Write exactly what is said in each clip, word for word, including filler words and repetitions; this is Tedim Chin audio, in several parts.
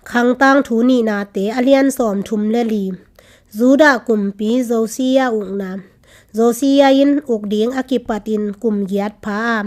Khangtangthu nihnate a lian sawmthum le li. Judah kumpi Josiah ukna. Josiah in uk ding a kipatin kum giat pha a,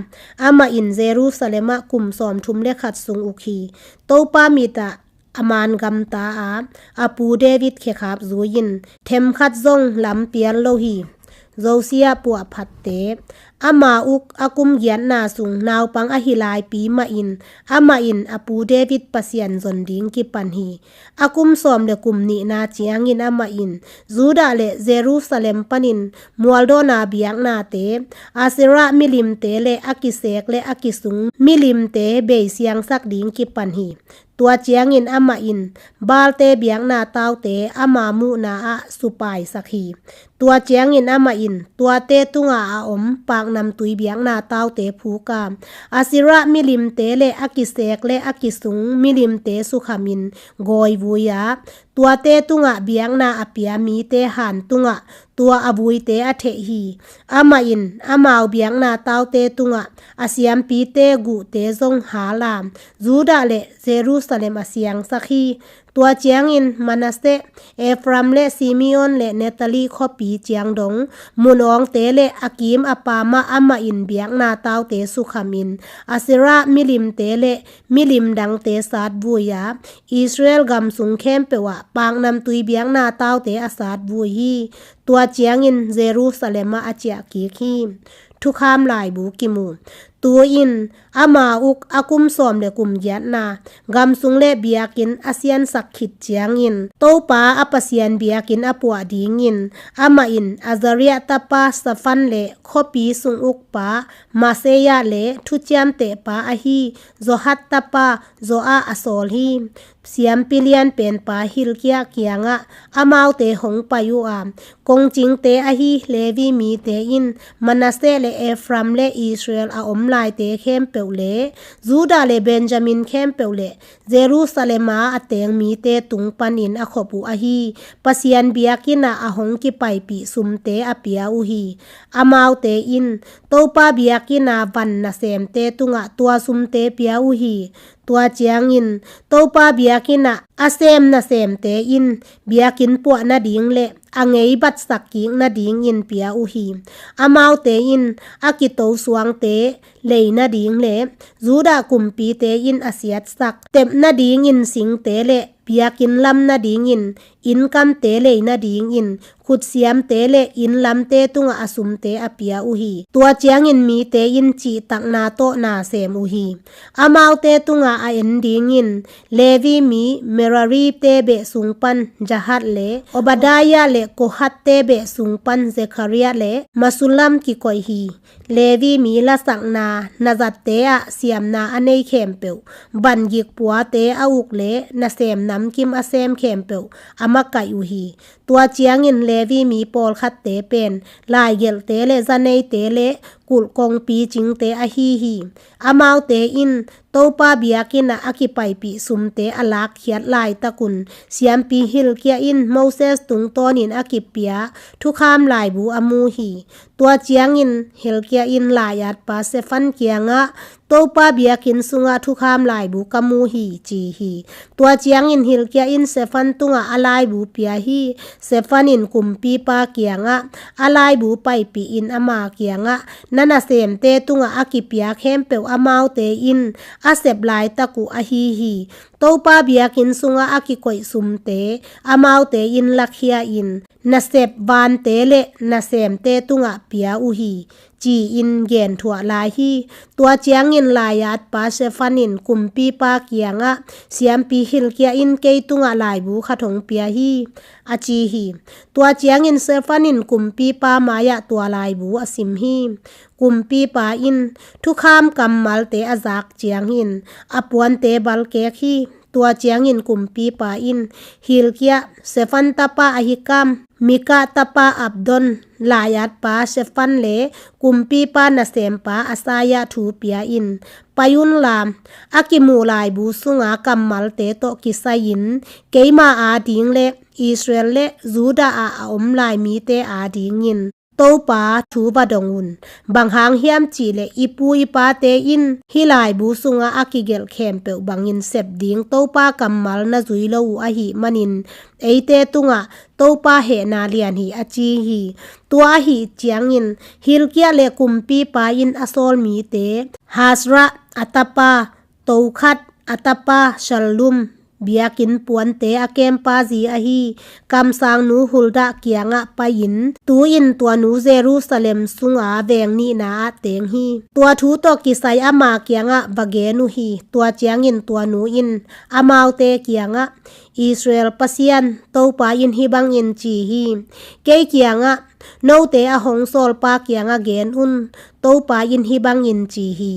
amah in Jerusalem ah kum sawmthum le khat sung uk hi. Topa mitah a man gamta a, a pu David khekhap zui-in themkhat zong lam pial lo hi. Josiah puahphatte. Ama uk a kum giatna sung naupang ahi laipi mahin, amah in a pu David Pasian zon ding kipan hi. A kum sawm le kum nihna ciangin amah in Judah le Jerusalem panin mualdawna biaknate, Asherah milimte le a kisek le a kisung milimte beisiangsak ding kipan hi. Tua ciangin amah in Baalte biakna taute ama muhna ah supaisak hi. Tua ciangin amah in tuate tungah a om paknamtui biakna taute phuk a, Asherah milimte le a kisek le a kisung milimte sukhamin gawi vui a, tuate tungah biakna a pia mite han tungah tua a vuite a theh hi. Amah in amau biakna taute tungah a siampite guhte zong hal a, Judah le Jerusalem a siangsak hi. Tua ciangin Manasseh, Ephraim le Simeon le Naphtali khuapi ciang dong mun awngte le a kim a pamah amah in biakna taute sukhamin Asherah milimte le milim dangte sat vui a, Israel gam sung khempeuh ah paknamtui biakna taute a sat vui hi. Tua ciangin Jerusalem ah a ciah kik hi. Thukham laibu kimu. Tu-in ama uk a kum sawm le kum giatna, gam sung le biakinn a siansak khit ciangin Topa a Pasian biakinn a puah dingin amah in Azariah tapa Shaphan le khuapi sung ukpa Maaseiah le thuciamtehpa ahi Johath tapa Joah a sawl hi. Siampi lianpenpa Hilkiah kiangah amaute hong pai uh a, kongcingte ahi Levi mite in Manasseh le Ephraim le Israel a om laite khempeuh le Judah le Benjamin khempeuh le Jerusalem a a teng mite tung panin a khop uh ahi Pasian biakinn ah a hong kipaipih sumte a pia uh hi. Amaute in Topa biakinn a van nasemte tungah tua sumte pia uh hi. Tua ciangin Topa biakinn ah a sem nasemte in biakinn puah nading le a ngei batsak kik nadingin pia uh hi. Amaute in a kito suangte lei nading le Judah kumpite in a siatsak tep nadingin singte le biakinn lam nadingin innkamte lei nadingin khutsiamte le innlamte tungah a sumte a pia uh hi. Tua ciangin mite in cihtakna tawh na sem uh hi. Amaute tungah a en dingin Levi mi Merarite beh sung pan Jahath le Obadiah le Kohathte beh sung pan Zechariah le Mesullam kikoih hi. Levi mi lasakna nazatte ah siamna a nei khempeuh, bangik puate a uk le nasem namkim a sem khempeuh a makaih uh hi. Tua ciangin Levi mi pawlkhatte pen laigelhte le zaneite le kulh kongpi cingte ahi hi. Amaute in Topa biakinn ah a kipaipih sumte a lakkhiat laitakun Siampi Hilkiah in Moses tungtawnin a kipia thukham laibu a mu hi. Tua ciangin Hilkiah in lai-atpa Shaphan kiangah, Topa biakinn sungah thukham laibu ka mu hi, ci hi. Tua ciangin Hilkiah in Shaphan tungah a laibu pia hi. Shaphan in kumpipa kiangah a laibu paipihin ama kiangah, na nasemte tungah a kipia khempeuh amaute in a sep laitak uh ahi hi. Topa biakinn sungah a kikoih sumte amaute in lakhia-in nasep vante le nasemte tungah pia uh hi, ci-in genthuah lai hi. Tua ciangin lai-atpa Shaphan in kumpipa kiangah, Siampi Hilkiah in kei tungah laibu khat hong pia hi, a ci hi. Tua ciangin Shaphan in kumpipa mai-ah tua laibu a sim hi. Kumpipa in thukham kammalte a zak ciangin a puante balkek hi. Tua ciangin kumpipa in Hilkiah, Shaphan tapa Ahikam, Mika tapa Abdon, lai-atpa Shaphan le kumpipa nasempa Asaiah thu pia-in, pai unla, a kimuh laibu sunga kammalte tawh kisai-in keima ading le Israel le Judah ah a om lai mite adingin Topa thu va dong un. Bang hang hiam cih leh i pu i pate in hih laibu sungah a kigelh khempeuh bangin sep ding Topa kammal na zui lo uh ahih manin eite tungah Topa hehna lian hi, a ci hi. Tua ahih ciangin Hilkiah le kumpipa in a sawl mite, Hasra a tapa Togarmah, a tapa Shallum, biakinn puante a kempa zi ahi kamsangnu Huldah kiangah pai-in, tu-in tua nu Jerusalem sunga veng nihna ah teng hi. Tua thu tawh kisai ama kiangah va gen uh hi. Tua ciangin tua nu in amaute kiangah, Israel Pasian Topa in hih bangin ci hi: Kei kiangah, note a hong sawlpa kiangah gen un, Topa in hih bangin ci hi: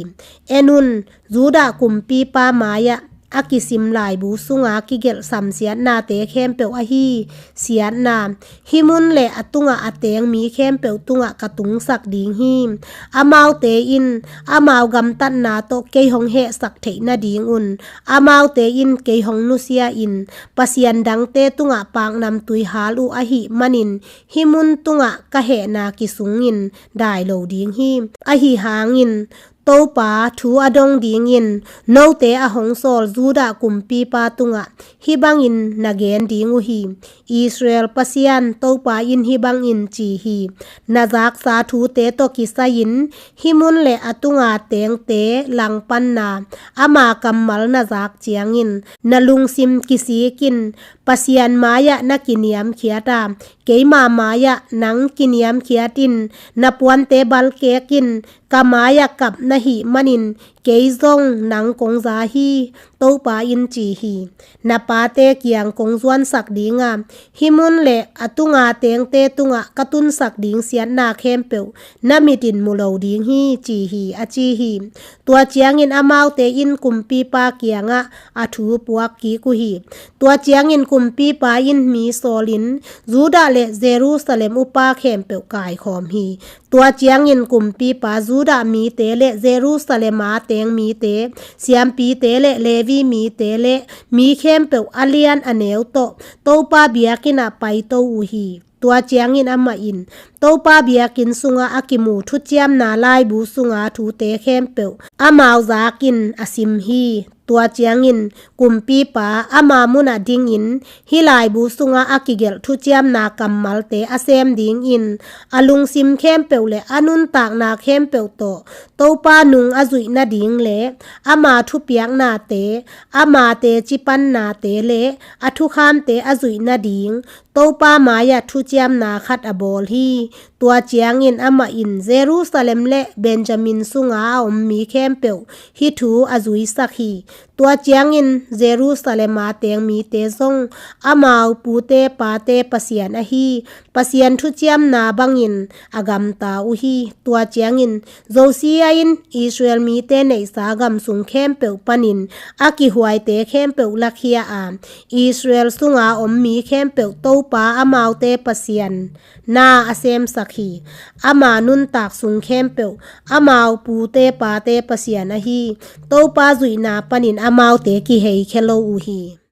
En un, Judah kumpipa mai-ah a kisim laibu sunga kigelh samsiatnate khempeuh ahi siatna, hih mun le a tungah a teng mi khempeuh tungah ka tungsak ding hi. Amaute in amau gamtatna tawh kei hong hehsak theih nadingun amaute in kei hong nusia-in pasian dangte tungah paknamtui hal uh ahih manin hih mun tungah ka hehna kisungin dai lo ding hi. Ahi hangin Topa thu a dong dingin note a hong sawl Judah kumpipa tungah hih bangin na gen ding uh hi: Israel Pasian Topa in hih bangin ci hi: Na zaksa thute tawh kisai-in hih mun le a tunga tengte langpanna ama kammal na zak ciangin na lungsim kisikin Pasian mai-ah na kiniamkhiat a, keima mai-ah nang kiniamkhiat in, na puante balkek in, ka mai-ah kap na hih manin kei zong nang kong za hi, Topa in ci hi. Na pate kiang kong zuansak ding a, hih mun le a tunga tengte tungah ka tunsak ding siatna khempeuh na mitin mu lo ding hi, ci hi, a ci hi. Tua ciangin amaute in kumpipa kiangah a thu puak kik uh hi. Tua ciangin kumpipa in mi sawlin Judah le Jerusalem upa khempeuh kaikhawm hi. Tua ciangin kumpipa Judah mite le Jerusalem a teng mite, siampite le Levi mite le mi khempeuh a lian a neu tawh Topa biakinn ah paito uh hi. Tua ciangin amah in Topa biakinn sungah a kimu thuciamna laibu sunga thute khempeuh amau zakin a sim hi. Tua ciangin kumpipa ama munah dingin hih laibu sungah a kigelh thuciamna kammalte a sem dingin a lungsim khempeuh le a nuntakna khempeuh tawh Topa nung a zuih nading le ama thupiaknate, ama teci pannate le a thukhamte a zuih nading Topa mai-ah thuciamna khat a bawl hi. Tua ciangin amah in Jerusalem le Benjamin sunga a om mi khempeuh hih thu a zuisak hi. Tua ciangin Jerusalem a teng mite zong amau pute pate Pasian ahi Pasian thuciamna bangin a gamta uh hi. Tua ciangin Josiah in Israel mite neihsa gam sung khempeuh panin a kihuaite khempeuh lakhia a, Israel sunga om mi khempeuh Topa amaute Pasian na a semsak hi. Ama nuntak sung khempeuh amau pute pate Pasian ahi Topa zuihna panin amaute kiheikhia lo uh hi.